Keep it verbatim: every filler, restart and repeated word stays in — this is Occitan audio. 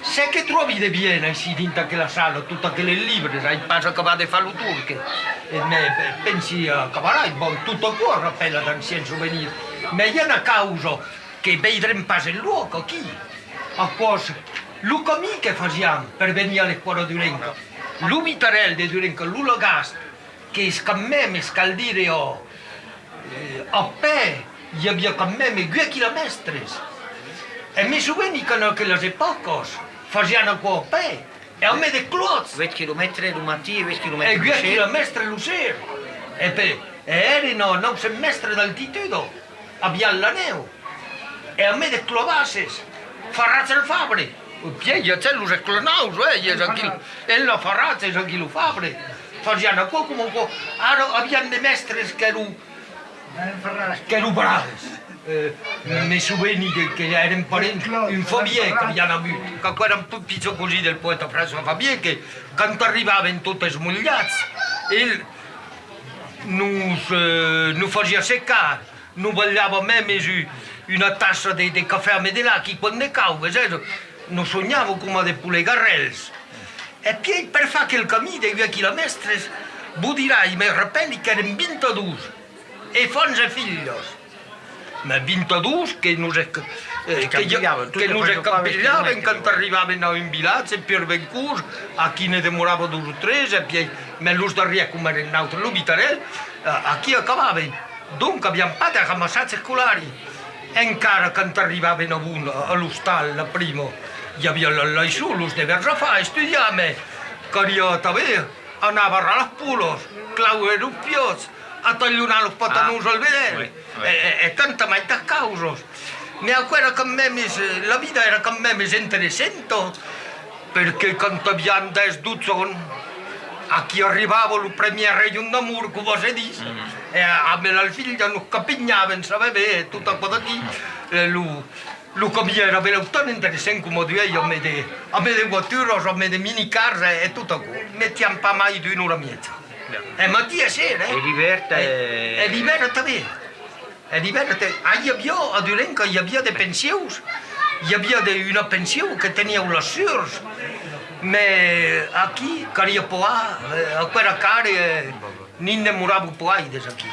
Se que tròbi de bien aicí dins aquela sala, tot aqueles libres, ai pas acabat de far lo torn, que, e me, pe-, pensi acabarai, bon, tot aquò rapèla d'ancians sovenirs. Mès i a una causa que veidrem pas enlòc aquí. Aquò's lo camin que fasiam per venir a l'escòla Durenca. Lo vitarèl de Durenca, lo Lagast, qu'es quand mèmes, cal dire, a, eh, a pè, i aviá quand mèmes uèch quilomèstres. E me soveni qu'en aquelas epòcas fasián aquò a pè, e amé de clòts. Uèch quilomèstres lo matin e uèch quilomèstres lo ser. E uèch quilomèstres lo ser. E pe-, e èrem a nòu cents mèstres d'altituda. Aviam la nèu. E amé de clobasses, farrats al fabre. Pièi, i a los esclanaus, eh, i es aquí, en la farrats, es aquí lo fabre. Fasián aquò coma aquò. Ara aviam de mèstres qu'èran, qu'èran braves. Eh, me soveni que, que èrem parents, un Fabièr qu'aviam avut, qu'aquò èra un pichon cosin del poèta François Fabièr, que quand arribavan totes molhats, el nos, eh, nos fasiá secar. Nos balhava mèmes u-, una tassa de, de cafè amé de lach, quicòm de caud, veses? Nos sonhava coma de polegarrèls. E pièi, per far aquel camin de uèch quilomèstres, vos dirai, me rapèli qu'èrem vint-e-dos, efants e filhas. Mès vint-e-dos que nos es-, eh, que i a, que nos escampilhavan quand arribavan a un vilatge, Piervencourt, aquí ne demorava dos o tres, e pièi, mès los darrièrs, coma èrem nautres, lo vitarèl, eh, aquí acabavan. Donc, aviam pas de ramassatge escolari. Encara quand arribavan a Bon, a, a l'ostal, la prima, i aviá la leiçon, los devèrs a far, estudiar, mès caliá tanben anar barrar las polas, claure los piòts, atalhonar los patanons al vedèl, e, e, e tanta maitas causas. Mès aquò èra quand mèmes, eh, la vida èra quand mèmes interessanta. Perque quand aviam dètz, dotze ans, aquí arribava lo premier rayon d'amour, coma se ditz, e amé la filha nos capinhavam, sabes ben, e tot aquò d'aquí. E lo, lo camin èra benlèu tan interessant coma d'uèi, amé de, amé de voaturas, amé de minicars e, e tot aquò. Metiam pas mai d'una ora e mièja. E matin e ser, eh? E l'ivèrn, e, e l'ivèrn tanben. E l'ivèrn, te-, ah, i aviá, a Durenca, i aviá de pensions, i aviá de, una pension que tenián las surs, mès aquí caliá pagar, eh, aquò èra car, e nin demorava pagaires aquí.